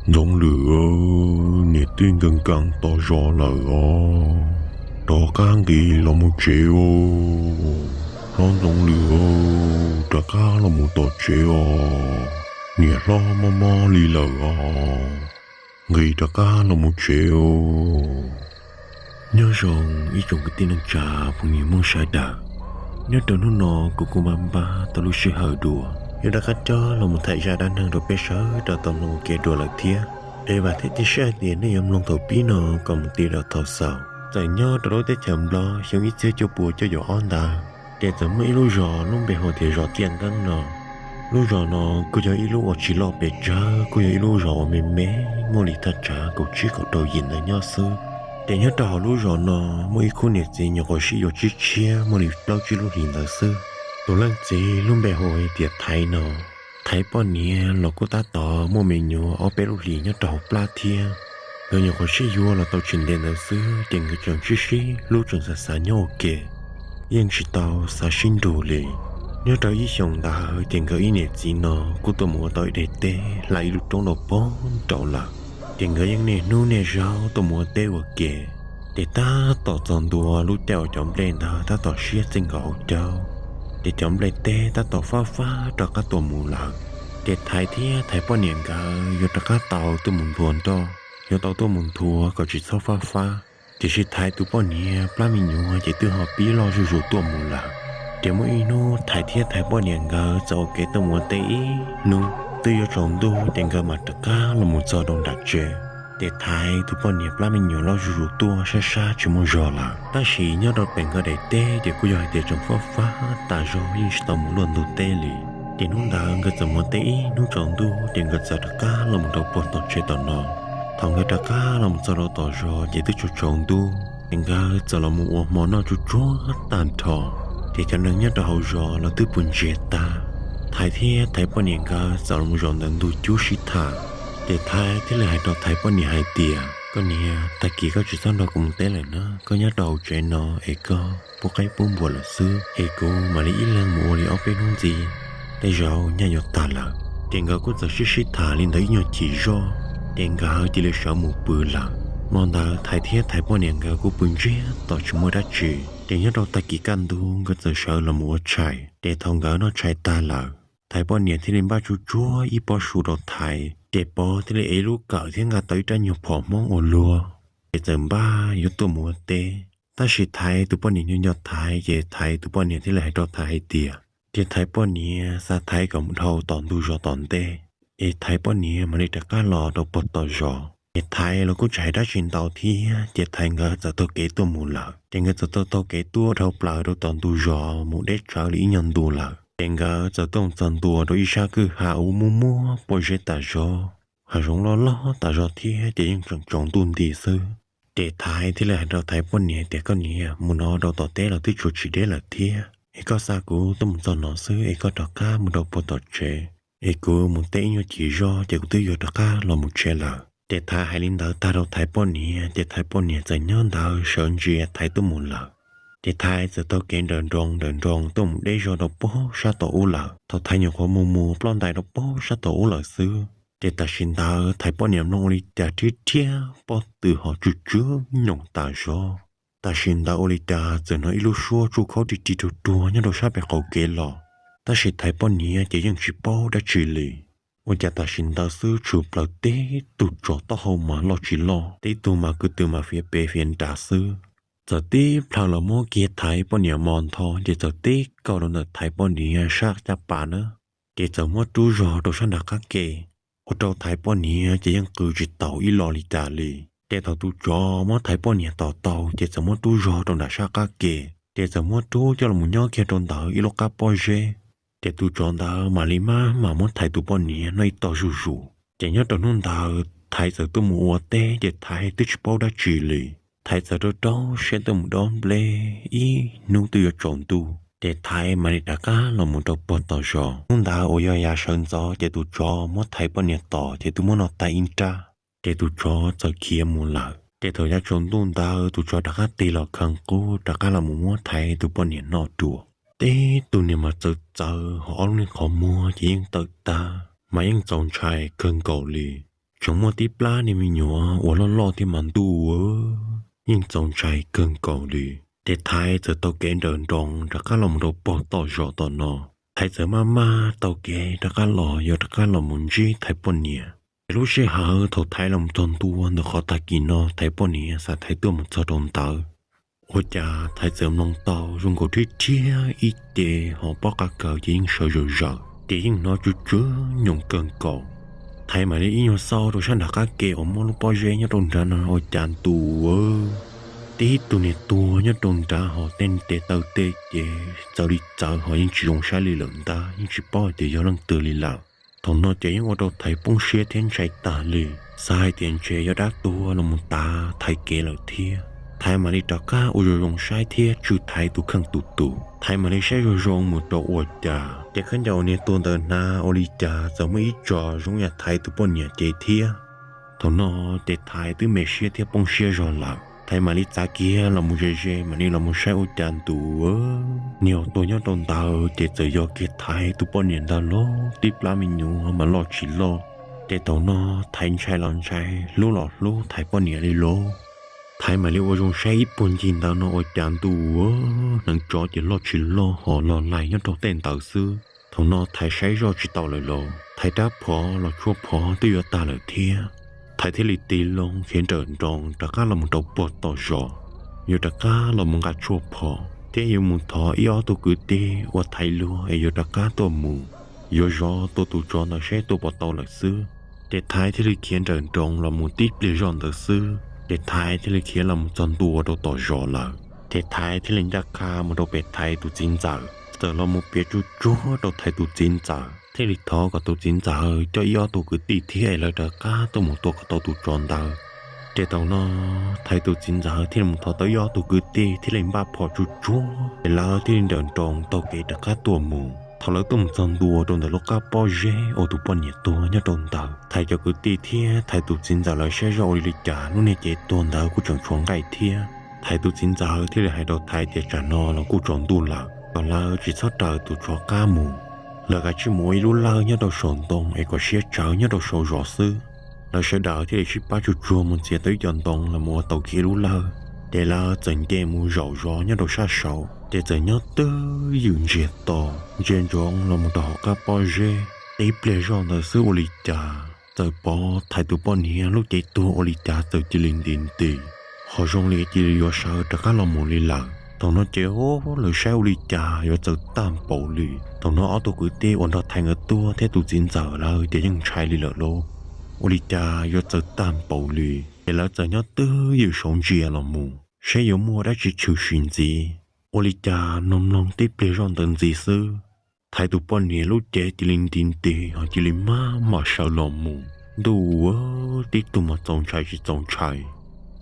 Ntxoov Lwm, niam tij nkees nkees to zos lawm os, rov qab nqis los mus tsev os. Hlob Ntxoov Lwm, rov qab los mus tom tsev os, niam hlob mob mob li lawm os, nqis rov qab los mus tsev os. Nyob zoo ib tsoom kwv tij neej tsa phooj ywg Hmoob sawv daws, nyob rau hnub no kuv kuj npaj npaj tau lub sij hawm dua, yuav rov qab coj los mus thaij zaj dab neeg rau peb sawv daws tau mloog ua ke dua lawm thiab. Es vam thiab cia siab hais tias nej yuav mloog thaum pib no kom mus ti rau thaum xaus. Txawm nyob rau lub teb chaws Nplog xyoo ib txhiab cuaj pua cuaj caum ob ntawd, ces txawm muaj ib lub zos lub npe hu tias zos Tiaj Nkeeb no. Lub zos no kuj yog ib lub uas tsis loj pes tsawg, kuj yog ib lub zos uas me me, muaj li thaj tsam kaum tsib kaum rau yim ntawd nyob xwb. Ces nyob rau hauv lub zos no muaj ib khub niam txiv nyuam qhuav sib yuav tshiab tshiab muaj li plaub tsib lub hlis ntawd xwb. Tus leej txiv lub npe hu tias Thaiv no. Thaiv poj niam los kuj tab tom muaj me nyuam ob peb lub hlis nyob rau hauv plab thiab. Nkawd nyuam qhuav sib yuav los tau tsis ntev ntawd xwb ces nkawd tseem sib sib hlub tseem xav xav nyob ua ke, yeej tsis tau xav sib nrug li. Nyob rau ib xyoos ntawd ces nkawd ib niam txiv no kuj tuaj mus ua tau ib daim teb hla ib lub roob rau pog nraud lawm. Ces nkawd yeej niaj hnub niaj zaug tuaj mus ua teb ua ke. Ces tab tom txog ntua lub caij uas cov nplej ntawd tab tom siab txij nkaus hauv caug, ces cov nplej teb tab tom fab fab rov qab tuaj mus lawm. Ces Thaiv thiab Thaiv poj niam nkawd yuav rov qab tau tuaj mus nthua nroj, yuav tau tuaj mus nthua kom tsis txhob fab fab. Tiam sis Thaiv tus poj niam plab me nyuam ces twb ho pib loj zuj zus tuaj mus lawm. Ces muaj ib hnub Thaiv thiab Thaiv poj niam nkawd txawm ua kev tuaj mus ua teb ib hnub twb yuav tsaus ntuj ces nkawd mam rov qab los mus txog rau nram tsev. Ces Thaiv tus poj niam plab me nyuam loj zuj zus tuaj sab sab tsis muaj zog lawm, tab sis nyob rau pem nkawd daim teb ces kuj yog hais tias tseem fab fab tas zog yeej tsis tau mus luaj ntug teb li. Ces hnub ntawd nkawd txawm mus teb ib hnub tsaus ntuj ces nkawd txawm rov qab los mus rau puag tom tsev tom no. Thaum nkawd rov qab los mus txog rau tom zos ces twb tsaus tsaus ntuj ces nkawd txawm los mus ua hmo noj tsuj tsuag tag nrho. Ces cov neeg nyob rau hauv zos los twb pw ntsiag tag. Thaiv thiab Thaiv poj niam nkawd txawm los mus zaum ntawm ntug cub sib tham. Ces Thaiv thiaj li hais rau Thaiv poj niam hais tias, koj niam, tag kis koj tsis txhob nrog kuv mus teb lawm na, koj nyob rau hauv tsev no es koj pub qaib pub npua lawm xwb es kuv mam li ib leeg mus ua li ob peb hnub ntxiv, tej zaum nyaj yuav tag lawm. Ces nkawd kuj txawm sib sib tham li ntawd ib nyuag chim zoj ces nkawd cia li sawv mus pw lawm. Hmo ntawd Thaiv thiab Thaiv poj niam nkawd kuj pw ntsiag to tsis muaj dab tsi. Ces nyob rau tag kis kaj ntug nkawd txawm sawv los mus ua tshais. Ces thaum nkawd noj tshais tag lawm, Thaiv poj niam thiaj li npaj tsuj tsuag ib pob su rau Thaiv, ces Pov thiaj li ev lub kawm thiab nqa tau ib rab nyuag phom Hmoob ua luag, ces txawm npaj yuav tuaj mus ua teb. Tab sis Thaiv tus poj niam nco nco Thaiv, ces Thaiv tus poj niam thiaj li hais rau Thaiv hais tias, cia Thaiv poj niam xa Thaiv kom mus dhau tom ntug zos tom ntej, es Thaiv poj niam mam li rov qab los rau puag tom zos. Ces Thaiv los kuj tsis hais dab tsi ntau thiab, ces Thaiv nkawd txawm taug kev tuaj mus lawm. Ces nkawd txawm taug taug kev tuaj dhau plaws rau tom ntug zos mus deb tsawv li ib nyuag ntu lawm. Ces nkawd txawm tuaj mus txog ntua rau ib sab kwj ha uas muaj muaj pob zeb tas zog, hav zoov loj loj tas zog thiab ces yeej tseem tsaus ntuj nti xwb. Ces Thaiv thiaj li hais rau Thaiv poj niam tias, koj niam, mus no rau tom teb los twb tsuas tsis deb lawm thiab, es koj xa kuv tuaj mus txog no xwb es koj rov qab mus rau puag tom tsev, es kuv mus teb ib nyuag chim zog ces kuv twb yuav rov qab los mus tsev lawm. Ces Thaiv hais li ntawd tag rau Thaiv poj niam ces Thaiv poj niam txawm nyob ntawd sawv ntsia Thaiv tuaj mus lawm. Ces Thaiv txawm taug kev nrawm nroos nrawm nroos tuaj mus deb zog rau puag sab tom ub lawm. Thaum Thaiv nyuam qhuav mus mus ploj ntais rau puag sab tom ub lawm xwb, ces tam sim ntawd Thaiv poj niam mloog ua li cas rhiab rhiab pob tw ho tsw tsw nyoos tas zog. Tam sim ntawd ua li cas txawm hnov ib lub suab tsuj khaub ri ri ruag ruag nyob rau sab pem qaum kev los, tab sis Thaiv poj niam ces yeej tsis paub dab tsi li. Ua cas tam sim ntawd xwb tshwm plaws tib tug tsov taub hau mas loj tsis loj, tib tug mas kwv tw mas fiav pes fiav nrad xwb. Txawm tib plhaw los muab kiag Thaiv poj niam mos ntho ces txawm tib kaug rau ntawm Thaiv poj niam sab caj pas na, ces txawm muab rub zog rau sab nram qab ke, ua rau Thaiv poj niam ces yeej qw tsis taus ib lo li cas li. Ces thaum tus tsov muab Thaiv poj niam tom tau ces txawm muab rub zog rau nram sab qab ke, ces txawm muab rub coj los nyob kiag rau ntawm ib lub qab pob zeb. Ces tus tsov ntawd mam li maj mam muab Thaiv tus poj niam noj ib tog zuj zus. Ces nyob rau hnub ntawd Thaiv txawm tuaj mus ua teb ces Thaiv twb tsis paub dab tsi li. Thaiv txawm rau rau siab tuaj mus dob nplej ib hnub twb yuav tsaus ntuj, ces Thaiv mam li rov qab los mus rau puag tom zos. Hnub ntawd uas yog yav sawv ntxov ces tus tsov muab Thaiv poj niam tom ces twb muab noj tag ib nrab, ces tus tsov txawm khiav mus lawm. Ces thaum yav tsaus ntuj ntawd tus tsov rov qab tig los khaws qub rov qab los mus muab Thaiv tus poj niam noj dua. Tib tug niag mas txawv txawv ho ob lub niag qhov muag ces yeej tawm tag mas yeej txaus ntshai kawg nkaus li. tseem muaj tib plab niag me nyuam uas loj loj thiab mas ntuj, yeej txaus ntshai kawg nkaus li. Ces Thaiv txawm taug kev nrawm nroos rov qab los mus rau pog tom zos tom no. Thaiv txawm maj maj taug kev rov qab los, yuav rov qab los mus ntsib Thaiv poj niam. Ces lub sij hawm thaum Thaiv los mus txog ntua ntawm qhov tag kis no, Thaiv poj niam xa Thaiv tuaj mus txog rau ntawd. Ua cas Thaiv txawm mloog tau zoo nkaus rhiab rhiab ib ce, ho pob qa kaws ces yeej sawv zawm zawm, ces yeej hnov tsw tsw nyoos kawg nkaus. Thaiv mam li ib nyuag xauj rau sab nram qab ke uas muaj lub pob zeb nyob rau nrad no, ua cas ntuj, tib tug niag tuag nyob rau nrad, ho tej tes taw tej ces txawv li txawv, ho yeej tsis zoo saib li lawm ntag, yeej tsis paub hais tias yog leej twg li lawm. Thaum no ces yeej ua rau Thaiv poob siab thiab ntshai tag li, xav hais tias ntshe yog dab tuag los mus tav Thaiv kev lawm thiab. Thaiv mam li rov qab ua zoo zoo saib thiab tswj Thaiv tus kheej tus tus. Thaiv mam li saib zoo zoo mus rau ua cas, ces khaub ncaws uas niag tuag ntawd hnav ua li cas txawm muaj ib co zoo yam Thaiv tus poj niam cev thiab. Thaum no ces Thaiv twb me siab thiab poob siab zog lawm. Thaiv mam li txav kiag los mus ze ze, mam li los mus saib ua cas ntuj, niag uas tuag nyob rau ntawd ces txawm yog kiag Thaiv tus poj niam ntag lauj. Tib plab me nyuam mas loj tsis loj. Ces thaum no Thaiv ntshai los ntshai, hlub los hlub Thaiv poj niam li lauj. Thaiv mam li ua zoo saib ib puag ncig ntawd no, ua cas ntuj, hneev tsov ces loj tsis loj, ho los laig nyob rau tej ntawd xwb. Thaum no Thaiv saib zoj tsis tau lawm lauj, Thaiv rab phom los tshuaj phom twb yuav tag lawm thiab. Thaiv thiaj li tig loo khiav nrawm nroos rov qab los mus rau puag tom zos, yuav rov qab los mus nqa tshuaj phom thiab yuav mus thov ib ob tug kwv tij ua Thaiv luag es yuav rov qab tuaj mus, yuav zov tua tus tsov ntawd seb tua puas tau lawm xwb. Ces Thaiv thiaj li khiav nrawm nroos los mus tib pliag zoj ntawd xwb, ces Thaiv thiaj li khiav los mus txog ntua rau tom zos lawm. Ces Thaiv thiaj li ncaj qha mus rau pem Thaiv tus txiv ntxawm, txawm los mus piav tsuj tsuag rau Thaiv tus txiv ntxawm, thiaj li thov kom tus txiv ntxawm coj ib ob tug kwv tij thiab es lawv rov qab tuaj mus tua kom tau tus tsov ntawd. Ces thaum no Thaiv tus txiv ntxawm thiaj li mus thov tau ib ob tug kwv tij thiaj li npaj phom tsuj tsuag, ces lawv thiaj li nrawm nroos taug kev rov qab tuaj mus. Thaum lawv tuaj mus txog ntua rau ntawm lub qab pob zeb uas tus poj niam tuag nyob rau ntawd, Thaiv cov kwv tij thiab Thaiv tus txiv ntxawm lawv saib zoj ua li cas lub niag cev tuag ntawd kuj tseem tshuav nqaij thiab. Thaiv tus txiv ntxawm thiaj li hais rau Thaiv tias tsam no los kuj tsaus ntuj lawm, kom lawv tsis txhob raws tus tsov qab mus, lawv kav tsij mus ua ib lub lawj nyob rau saum ntoo es kom siab tsawv nyob rau saum zos xwb. Lawv sawv daws thiaj li sib pab tsuj tsuag mus txiav tau ib co ntoo los mus ua tau kiag ib lub lawj. Ces lawv txawm nce mus zaum zov nyob rau sab saud, ces txawm nyob twj ywm ntsiag to, ntsia ntsoov los mus rau hauv qab pob zeb. Tib pliag zoj ntawd xwb ua li cas txawm pom Thaiv tus poj niam lub cev tuag ua li cas txawm cia li nti nti, ho zoo li cia li yuav sawv rov qab los mus li lawm. Thaum no ces lawv saib ua li cas yuav txawm tag npaum li. Thaum no ob tug kwv tij uas nrog Thaiv nkawd tuaj thiab tus txiv ntxawm lawv ces yeej ntshai li lawm lauj, ua li cas yuav txawm tag npaum li. Ces lawv txawm nyob twj ywm saud ntsia los mus saib yuav muaj dab tsi tshwm sim ntxiv. Ua li cas mloog mloog tib pliag zoj ntawd ntxiv xwb, Thaiv tus poj niam lub cev cia li nti nti ho cia li maj mam sawv los mus. Ntuj, tib tug mas txaus ntshai tsis txaus ntshai,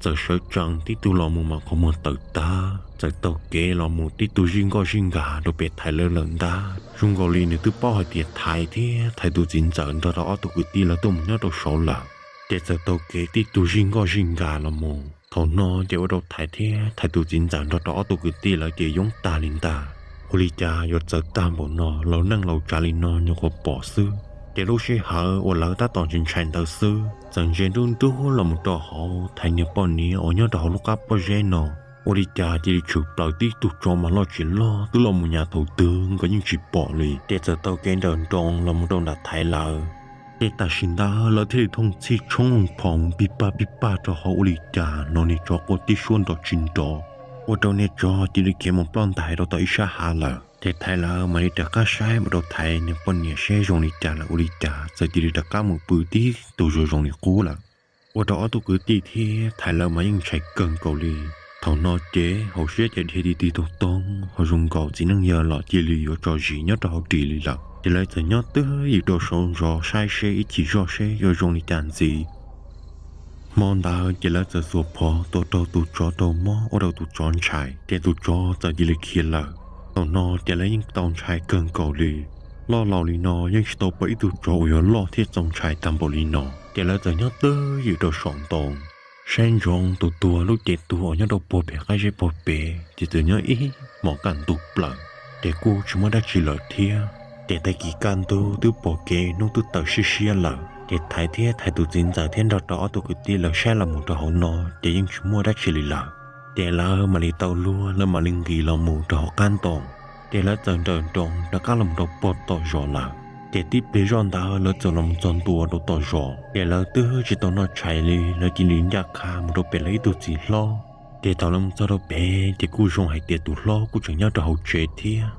txawm sawv tsees tib tug los mus mas qhov muag tawm tag, txawm taug kev los mus tib tug zij nkoj zij nkag rau pem Thaiv lawv lawm ntag. Zoo nkaus li nws twb paub hais tias Thaiv thiab Thaiv tus txiv ntxawm nrog rau ob tug kwv tij lawv tuaj mus nyob rau saud lawm. Ces txawm taug kev tib tug zij nkoj zij nkag los mus. Thaum no ces ua rau Thaiv thiab Thaiv tus txiv ntxawm nrog rau ob tug kwv tij lawv ces yoob tag li ntag. Ua li cas yuav txawm tag npaum no, laus neej laus tsav li no nyuam qhuav pom xwb. Ces lub sij hawm uas lawv tab tom ntshai ntshai ntawd xwb, txawm ntsia nruab nruab los mus rau hauv Thaiv niag poj niam uas nyob rau hauv lub qab pob zeb no. Ua li cas cia li tshwm plaws tib tug tsov mas loj tsis loj twb los mus nyav thaum twg nkawd yeej tsis pom li. Ces txawm taug kev nrawm nroos los mus rau nram Thaiv lawv. Ces tam sim ntawd lawv thiaj li thooj txhij tshoob looj phoov pij paj pij paj rau hauv. Ua li cas hnov niag tsov quaj tib suab nrov tsis nrov, ua rau niag tsov cia li khiav mus ploj ntais rau tom ib sab hav lawm. Ces Thaiv lawv mam li rov qab saib mus rau Thaiv niag poj niam seb zoo li cas lawm, ua li cas txawm cia li rov qab mus pw tib tug zoo zoo li qub lawm. Ua rau ob tug kwv tij thiab Thaiv lawv mas yeej ntshai kawg nkaus li. Thaum no ces hauv siab ces dhia ti ti toog toog, ho zoo nkaus txiv neej yawg los cia li yuav tso zis nyob rau hauv ris li lawm. Ces lawv txawm nyob twj ywm rau saud zov saib seb ib chim zoj seb yuav zoo li cas ntxiv. Hmo ntawd ces lawv txawm xuas phom tua raug tus tsov raug mob ua rau tus tsov ntshai, ces tus tsov txawm cia li khiav lawm. Thaum no ces lawv yeej tau ntshai kawg nkaus li. Loj laus li no yeej tsis tau pom ib tug tsov uas yuav loj thiab txaus ntshai tag npaum li no. Ces lawv txawm nyob twj ywm rau saum ntoo, saib ntsoov tus tuag lub cev tuag uas nyob rau puag pem qab zeb puag pem, ces txawm nyob ib hmos kaj ntug plaws, ces kuj tsis muaj dab tsi lawm thiab. Ces tag kis kaj ntug twb pom kev hnub twb tawm siab siab lawm. Ces Thaiv thiab Thaiv tus txiv ntxawm thiab nrog rau ob tug kwv tij lawv saib los mus rau hauv no ces yeej tsis muaj dab tsi li lawm. Ces lawv mam li tau luag, lawv mam li nqis los mus rau hauv qab ntoo. Ces lawv txawm nrawm nroos rov qab los mus rau pog tom zos lawm. Ces tib pliag zoj ntawd lawv txawm los mus txog ntua rau tom zos, ces lawv twb tsis tau noj tshais li, lawv cia li ncaj qha mus rau pem lawv ib tug txiv hlob. Ces thaum lawv mus txog rau pem ces kuj zoo hais tias tus hlob kuj tseem nyob rau hauv tsev thiab.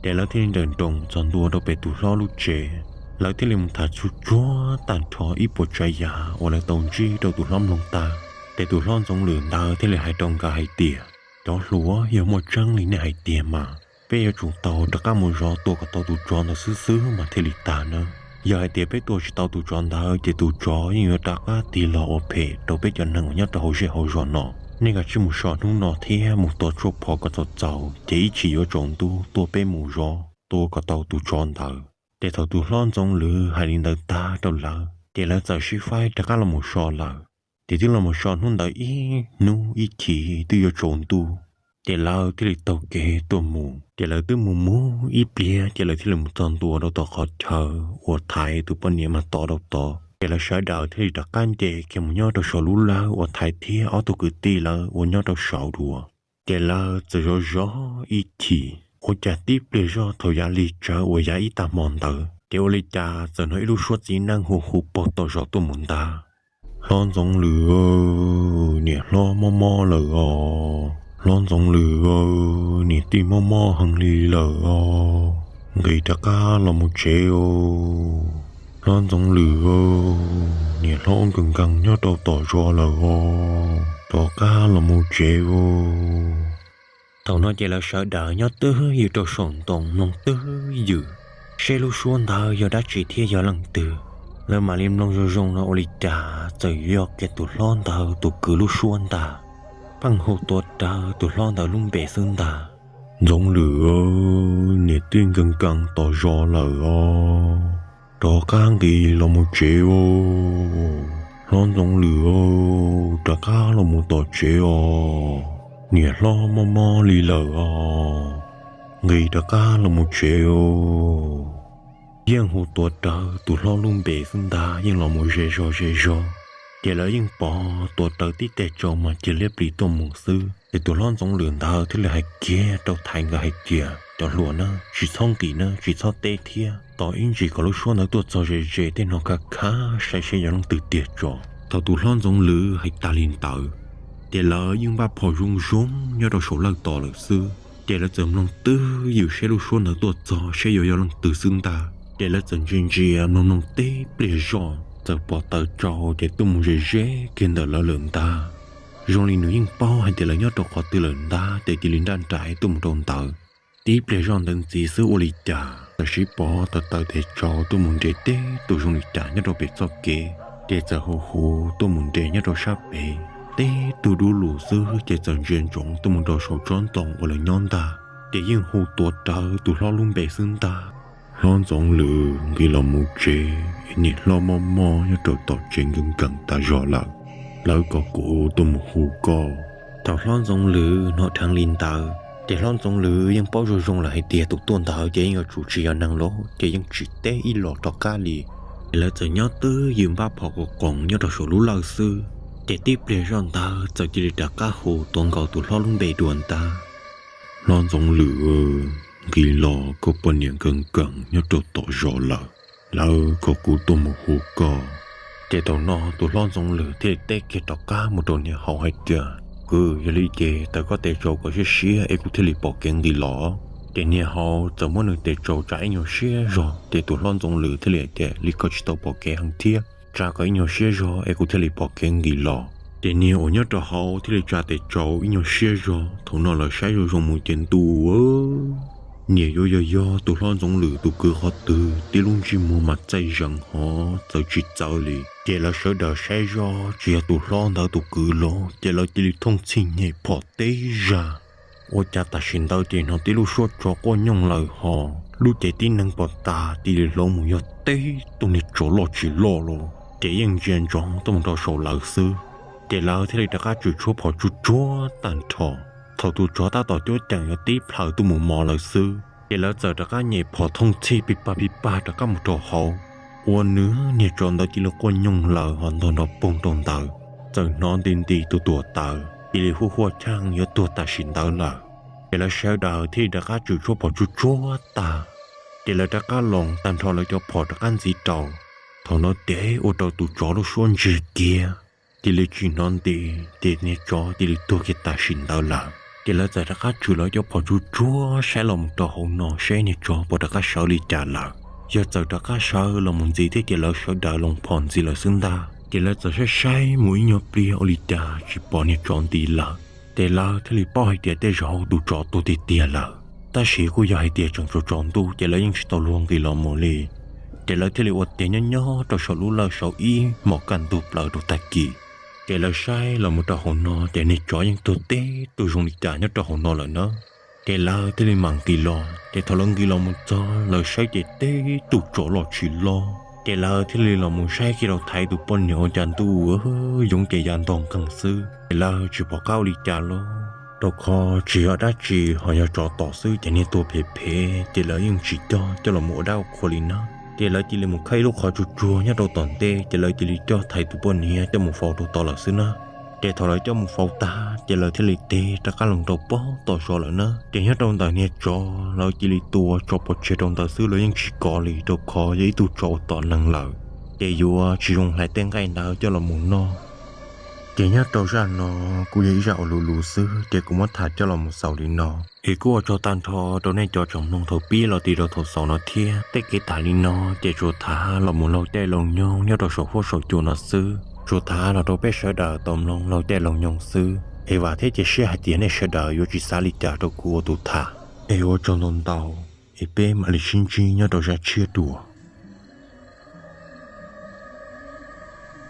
Ces lawv thiaj li nrawm nroos txog ntua rau pem tus hlob lub tsev, lawv thiaj li mus tham txhua txhua tag nrho ib puas tsav yam uas lawv tau ntsib rau tus hlob mloog tag. Ces tus hlob Ntxoov Lwm ntawd thiaj li hais rau nkawd hais tias, cov hluas, yog muaj tseeb li nej hais tiag mas peb yuav tsum tau rov qab mus zov tua kom tau tus tsov ntawd xwb xwb mas thiaj li tag na. Yog hais tias peb tua tsis tau tus tsov ntawd ces tus tsov yeej yuav rov qab tig los ua phem rau peb cov neeg uas nyob rau hauv zej hauv zos no. Nej kav tsij mus so hnub no thiab mus tua tshuaj phom kom txaus txaus, ces ib chim yuav tsaus ntuj tuaj peb mus zov tua kom tau tus tsov ntawd. Ces thaum tus hlob Ntxoov Lwm hais li ntawd tag rau lawv ces lawv txawm sib faib rov qab los mus so lawm. Ces twb los mus so hnub ntawd ib hnub ib chim twb yuav tsaus ntuj, ces lawv thiaj li taug kev tuaj mus. Ces lawv twb mus mus ib pliag ces lawv thiaj li mus txog ntua rau tom qhov chaw uas Thaiv tus poj niam mas tod rau tod. Ces lawv sawv daws thiaj li rov qab nce kiag mus nyob rau saum lub lawj uas Thaiv thiab ob tug kwv tij lawv ua nyob rau saud dua. Ces lawv txawm zov zov ib chim, ua cas tib pliag zoj thaum yav lig tsawv uas yav ib tag hmo ntawd ces ua li cas txawm hnov ib lub suab txiv neej hu hu pog tom zos tuaj mus ntag. Hlob Ntxoov Lwm, niam hlob mob mob lawm os. Hlob Ntxoov Lwm, niam tij mob mob heev li lawm os. Nqis rov qab los mus tsev os. Hlob Ntxoov Lwm, niam hlob nkees nkees nyob rau tom zos lawm os. Rov qab los mus tsev os. Thaum no ces lawv sawv daws nyob twj ywm rau saum ntoo mloog twj ywm seb lub suab ntawd yog dab tsi thiab yog leej twg. Lawv mam li mloog zoo zoo no ua li cas txawm yog kiag tus hlob ntawd tus kwv lub suab ntag, pheej hu tuav rawv tus hlob ntawd lub npe xwb ntag. Ntxoov Lwm, niam tij nkees nkees tom zos lawm os. Rov qab nqis los mus tsev os. Hlob Ntxoov Lwm, rov qab los mus tom tsev os. Niam hlob mob mob li lawm os. Nqis rov qab los mus tsev os. Yeej hu tuav rawv tus hlob lub npe xwb ntag, yeej los mus ze zog ze zog. Ces lawv yeej pom tuav rawv tib teg tsau mas cia liab plis tuaj mus xwb. Ces tus hlob Ntxoov Lwm ntawd thiaj li hais kiag rau Thaiv nkawd hais tias, cov hluas na, tsis txhob nqis na, tsis txhob teb thiab, tos ib ntsis kom lub suab ntawd tuaj txog ze ze tej no khav khav saib seb yog leej twg tiag tso. Thaum tus hlob Ntxoov Lwm hais tag li ntawd, ces lawv yeej npaj phom zoo zoo nyob rau saum lawj tos lawm xwb. Ces lawv txawm mloog twj ywm seb lub suab ntawd tuaj txog seb yuav yog leej twg xwb ntag. Ces lawv txawm ntsia ntsia mloog mloog tib pliag zoj txawm pom taws tsau ces tuaj mus ze ze kiag ntawm lawv lawm ntag. Zoo li nws yeej paub hais tias lawv nyob rau qhov twg lawm ntag ces cia li nraj nraim tuaj mus rau ntawd. Tib pliag zoj ntawd ntxiv xwb ua li cas txawm sib pom taws taws tes tsau tuaj mus nres teb tus zoo li cas nyob rau pem txoj kev, ces txawm hu hu tuaj mus nres nyob rau sab pem. Teb tug dub lus xwb ces txawm ntsia ntsoov tuaj mus rau saum tsob ntoo uas lawv nyob ntag, ces yeej hu tuav rawv tus hlob lub npe xwb ntag. Hlob Ntxoov Lwm, nqis los mus tsev, niam hlob mob mob nyob rau tom tsev nkees nkees tas zog lawm, lawv kom kuv tuaj mus hu koj. Thaum hlob Ntxoov Lwm hnov dheev li ntawd ces hlob Ntxoov Lwm yeej paub zoo zoo lawm hais tias tus tuaj ntawd ces yeej yuav tsum tsis yog neeg lawm ces yeej tsis teb ib los rov qab li. Ces lawv txawm nyob twj ywm npaj phom kom qoos nyob rau saum lub lawj xwb, ces tib pliag zoj ntawd txawm cia li rov qab hu tuav nkaus tus hlob lub npe dua ntag. Hlob Ntxoov Lwm, nqis los, koj poj niam nkees nkees nyob rau tom zos lawm, lawv kom kuv tuaj mus hu koj. Ces thaum no tus hlob Ntxoov Lwm thiaj li teb kiag rov qab mus rau niag hauv hais tias, kwv, yog li ces taws koj tes tsau kom siab siab es kuv thiaj li pom kev nqis los. Ces niag hauv txawm muab nws tes tsau tsa ib nyuag siab zog ces tus hlob Ntxoov Lwm thiaj li hais tias, li koj tsis tau pom kev heev thiab, tsa kom ib nyuag siab zog es kuv thiaj li pom kev nqis los. Ces niag uas nyob rau hauv thiaj li tsa tes tsau ib nyuag siab zog. Thaum no lawv saib zoo zoo mus ces ntuj, niam yuav yog yog tus hlob Ntxoov Lwm tus kwv qhov twg, tib lub ntsej muag mas txaij zees hov txawv tsis txawv li. Ces lawv sawv daws saib zoj tsis yog tus hlob ntawd tus kwv los ces lawv cia li thooj txhij nyem phom teb zag. Ua cas tam sim ntawd ces hnov tib lub suab tsov quaj nyooj lawm hos lub cev tib neeg pom tas cia li hloov mus yog tib tug niag tsov loj tsis loj los ces yeej ntsia ntsoov tuaj mus rau saum lawv xwb. Ces lawv thiaj li rov qab tswm tshuab phom tsuag tsuag tag nrho. Thaum tus tsov tab tom cuab ceem yuav tib plhaw tuaj mus mos lawv xwb ces lawv txawm rov qab nyem phom thooj txhij pij pag pij pag rov qab mus rau hauv. Ua nws niag tsov ntawd cia li quaj nyooj lawm ho ntog nrov poog rau ntawd, txawm hnov nti nti tus tuam tawv cia li huaj huaj chaj yuav tuag tam sim ntawd lawm. Ces lawv sawv daws thiaj li rov qab tswm tshuaj phom tsuj tsuag tag, ces lawv rov qab los tag nrho lawv cov phom rov qab ntxiv rau. Thaum no ces ua rau tus tsov lub suab ntsiag kiag, cia li tsis hnov nti, ces niag tsov cia li tuag kiag tam sim ntawd lawm. Ces lawv txawm rov qab tswm lawv cov phom tsuj tsuag saib los mus rau hauv no saib niag tsov puas rov qab sawv li cas lawm. Yog txawm rov qab sawv los mus ntxiv thiab ces lawv sawv daws los phom ntxiv lawm xwb ntag. Ces lawv txawm saib saib mus ib nyuag pliag ua li cas tsis pom niag tsov nti lawm, ces lawv thiaj li paub hais tias tej zaum tus tsov tuag tiag tiag lawm. Tab sis kuj yog hais tias tseem tsaus tsaus ntuj ces lawv yeej tsis tau luag nqis los mus li. Ces lawv thiaj li ua tiag nyob nyob rau saum lub lawj saum ib hmos kaj ntug plaws rau tag kis. Ces lawv saib los mus rau hauv no ces niag tsov yeej tuag teb tug zoo li cas nyob rau hauv no lawm na. Ces lawv thiaj li mam nqis los, ces thaum lawv nqis los mus txog lawv saib ces teb tug tsov los tsis loj. Ces lawv thiaj li los mus saib kiag rau thaiv tus poj niam ua cas ntuj yoov ces ya ntog nqeeg xwb, ces lawv tsis pom qab ua li cas lauj, rau qhov tsis yog dab tsi ho yog tsov tom xwb ces niag tuag phem phem ces lawv yeej tsis coj coj los mus ua dab ua qhua li na. Ces lawv cia li mus khawb ib lub qhov tsuag tsuag nyob rau tom ntej ces lawv cia li coj thaiv tus poj niam coj mus faus rau tod lawm xwb na. Ces thaum lawv coj mus faus tag ces lawv thiaj li tig rov qab los rau pob tom zos lawm na. Ces nyob rau ntawm niag tsov lawv cia li tua tso pov tseg rau ntawd xwb, lawv yeej tsis kov li rau qhov yog ib tug tsov uas tom neeg lawm, ces yuav tsis zoo hlais tej nqaij ntawd coj los mus noj. Ces nyob rau zaj no kuj yog ib zaj uas luv luv xwb ces kuv muab tham coj los mus xaus li no. Es kuj ua tsaug tag nrho rau nej cov tseem mloog thaum pib los tig rau thaum xaus no thiab. Tej kev tham li no ces tsuas tham los mus laug caij laug nyoog nyob rau saum huab saum cua no xwb, tsuas tham los rau peb sawv daws tau mloog laug caij laug nyoog xwb. Es vam thiab cia siab hais tias nej sawv daws yuav tsis xav li cas rau kuv ua tus tham. Es ua tsaug ntau ntau, es peb mam li sib ntsib nyob rau zaj tshiab dua.